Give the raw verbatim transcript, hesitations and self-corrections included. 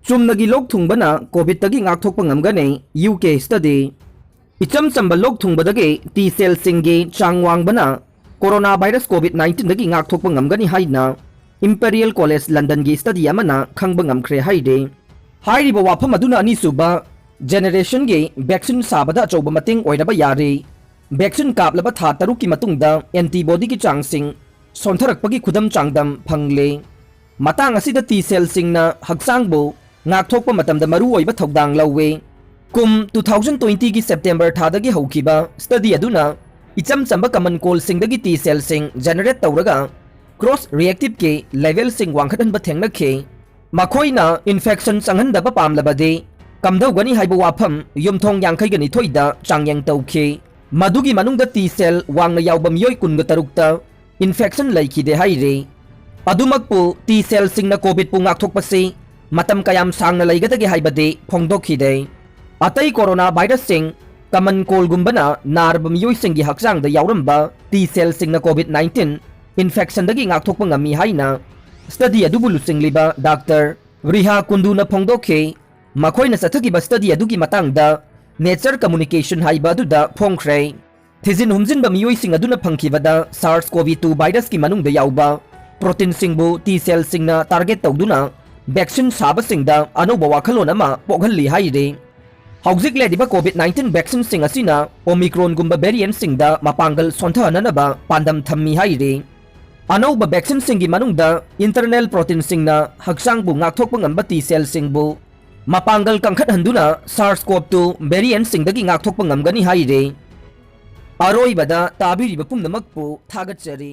ꯆꯨꯝꯅꯒꯤ ꯂꯣꯛ ꯊꯨꯡꯕꯅ ꯀꯣꯚꯤꯗꯇꯒꯤ ꯉꯥꯛꯊꯣꯛꯄ ꯉꯝꯒꯅꯤ, ꯌꯨ ꯀꯦ study꯫ ꯏꯆꯝ ꯆꯝꯕ ꯂꯣꯛ ꯊꯨꯡꯕꯗꯒꯤ T cellꯁꯤꯡꯒꯤ ꯆꯥꯡ ꯋꯥꯡꯕꯅ ꯀꯣꯔꯣꯅꯥ ꯚꯥꯏꯔꯁ ꯀꯣꯚꯤꯗ ꯅꯥꯏꯟꯇꯤꯟꯗꯒꯤ ꯉꯥꯛꯊꯣꯛꯄ ꯉꯝꯒꯅꯤ ꯍꯥꯏꯅ Imperial College Londonꯒꯤ study ꯑꯃꯅ ꯈꯪꯕ ꯉꯝꯈ꯭ꯔꯦ ꯍꯥꯏꯔꯤ꯫ ꯍꯥꯏꯔꯤꯕ ꯋꯥꯐꯝ ꯑꯗꯨꯅ ꯑꯅꯤꯁꯨꯕ generationꯒꯤ vaccine ꯁꯥꯕꯗ ꯑꯆꯧꯕ ꯃꯇꯦꯡ ꯑꯣꯏꯔꯕ ꯌꯥꯔꯦ꯫ Vaccine ꯀꯥꯞꯂꯕ ꯊꯥ ꯇꯔꯨꯛꯀꯤ ꯃꯇꯨꯡꯗ antibodyꯒꯤ ꯆꯥꯡꯁꯤꯡ ꯁꯣꯟꯊꯔꯛꯄꯒꯤ ꯈꯨꯗꯝ ꯆꯥꯡꯗꯝ ꯐꯪꯂꯦ꯫ ꯃꯇꯥꯡ ꯑꯁꯤꯗ T cellꯁꯤꯡꯅ ꯍꯛꯆꯥꯡꯕꯨ ꯉꯥꯛꯊꯣꯛꯄ ꯃꯇꯝꯗ ꯃꯔꯨꯑꯣꯏꯕ ꯊꯧꯗꯥꯡ ꯂꯧꯏ꯫ ꯀꯨꯝ two thousand twentyꯒꯤ September ꯊꯥꯗꯒꯤ ꯍꯧꯈꯤꯕ study ꯑꯗꯨꯅ ꯏꯆꯝ ꯆꯝꯕ common coldꯁꯤꯡꯗꯒꯤ T cellꯁꯤꯡ generate ꯇꯧꯔꯒ cross reactiveꯀꯤ levelꯁꯤꯡ ꯋꯥꯡꯈꯠꯍꯟꯕ ꯊꯦꯡꯅꯈꯤ꯫ ꯃꯈꯣꯏꯅ infection ꯆꯪꯍꯟꯗꯕ ꯄꯥꯝꯂꯕꯗꯤ ꯀꯝꯗꯧꯒꯅꯤ ꯍꯥꯏꯕ ꯋꯥꯐꯝ ꯌꯨꯝꯊꯣꯡ ꯌꯥꯡꯈꯩꯒ ꯅꯤꯊꯣꯏꯗ ꯆꯥꯡꯌꯦꯡ ꯇꯧꯈꯤ꯫ ꯃꯗꯨꯒꯤ ꯃꯅꯨꯡꯗ T cell ꯋꯥꯡꯅ ꯌꯥꯎꯕ ꯃꯤꯑꯣꯏ ꯀꯨꯟꯒ ꯇꯔꯨꯛꯇ infection ꯂꯩꯈꯤꯗꯦ ꯍꯥꯏꯔꯤ꯫ ꯑꯗꯨꯃꯛꯄꯨ T cellꯁꯤꯡꯅ ꯀꯣꯚꯤꯗꯄꯨ ꯉꯥꯛꯊꯣꯛꯄꯁꯤ ꯃꯇꯝ ꯀꯌꯥꯝ ꯁꯥꯡꯅ ꯂꯩꯒꯗꯒꯦ ꯍꯥꯏꯕꯗꯤ ꯐꯣꯡꯗꯣꯛꯈꯤꯗꯦ꯫ ꯑꯇꯩ ꯀꯣꯔꯣꯅꯥ ꯚꯥꯏꯔꯁꯁꯤꯡ, common coldꯒꯨꯝꯕꯅ ꯅꯥꯔꯕ ꯃꯤꯑꯣꯏꯁꯤꯡꯒꯤ ꯍꯛꯆꯥꯡꯗ ꯌꯥꯎꯔꯝꯕ T cellꯁꯤꯡꯅ ꯀꯣꯚꯤꯗ ꯅꯥꯏꯟꯇꯤꯟ infectionꯗꯒꯤ ꯉꯥꯛꯊꯣꯛꯄ ꯉꯝꯃꯤ ꯍꯥꯏꯅ study ꯑꯗꯨꯕꯨ ꯂꯨꯆꯤꯡꯂꯤꯕ ꯗꯥꯛꯇꯔ ꯔꯤꯍꯥ ꯀꯨꯟꯗꯨꯅ ꯐꯣꯡꯗꯣꯛꯈꯤ꯫ ꯃꯈꯣꯏꯅ ꯆꯠꯊꯈꯤꯕ study ꯑꯗꯨꯒꯤ ꯃꯇꯥꯡꯗ Nature Communication ꯍꯥꯏꯕ ꯑꯗꯨꯗ ꯐꯣꯡꯈ꯭ꯔꯦ꯫ ꯊꯤꯖꯤꯟ ꯍꯨꯝꯖꯤꯟꯕ ꯃꯤꯑꯣꯏꯁꯤꯡ ꯑꯗꯨꯅ ꯐꯪꯈꯤꯕꯗ SARS-CoV-two virusꯀꯤ ꯃꯅꯨꯡꯗ ꯌꯥꯎꯕ proteinꯁꯤꯡꯕꯨ T cellꯁꯤꯡꯅ target ꯇꯧꯗꯨꯅ vaccine ꯁꯥꯕꯁꯤꯡꯗ ꯑꯅꯧꯕ ꯋꯥꯈꯜꯂꯣꯟ ꯑꯃ ꯄꯣꯛꯍꯜꯂꯤ ꯍꯥꯏꯔꯤ꯫ ꯍꯧꯖꯤꯛ ꯂꯩꯔꯤꯕ ꯀꯣꯚꯤꯗ ꯅꯥꯏꯟꯇꯤꯟ vaccineꯁꯤꯡ ꯑꯁꯤꯅ Omicronꯒꯨꯝꯕ variantꯁꯤꯡꯗ ꯃꯄꯥꯡꯒꯜ ꯁꯣꯟꯊꯍꯟꯅꯅꯕ ꯄꯥꯟꯗꯝ ꯊꯝꯃꯤ ꯍꯥꯏꯔꯤ꯫ ꯑꯅꯧꯕ vaccineꯁꯤꯡꯒꯤ ꯃꯅꯨꯡꯗ internal proteinꯁꯤꯡꯅ ꯍꯛꯆꯥꯡꯕꯨ ꯉꯥꯛꯊꯣꯛꯄ ꯉꯝꯕ T cellꯁꯤꯡꯕꯨ ꯃꯄꯥꯡꯒꯜ ꯀꯟꯈꯠꯍꯟꯗꯨꯅ SARS-CoV-two variantꯁꯤꯡꯗꯒꯤ ꯉꯥꯛꯊꯣꯛꯄ ꯉꯝꯒꯅꯤ ꯍꯥꯏꯔꯤ꯫ ꯑꯔꯣꯏꯕꯗ ꯇꯥꯕꯤꯔꯤꯕ ꯄꯨꯝꯅꯃꯛꯄꯨ ꯊꯥꯒꯠꯆꯔꯤ꯫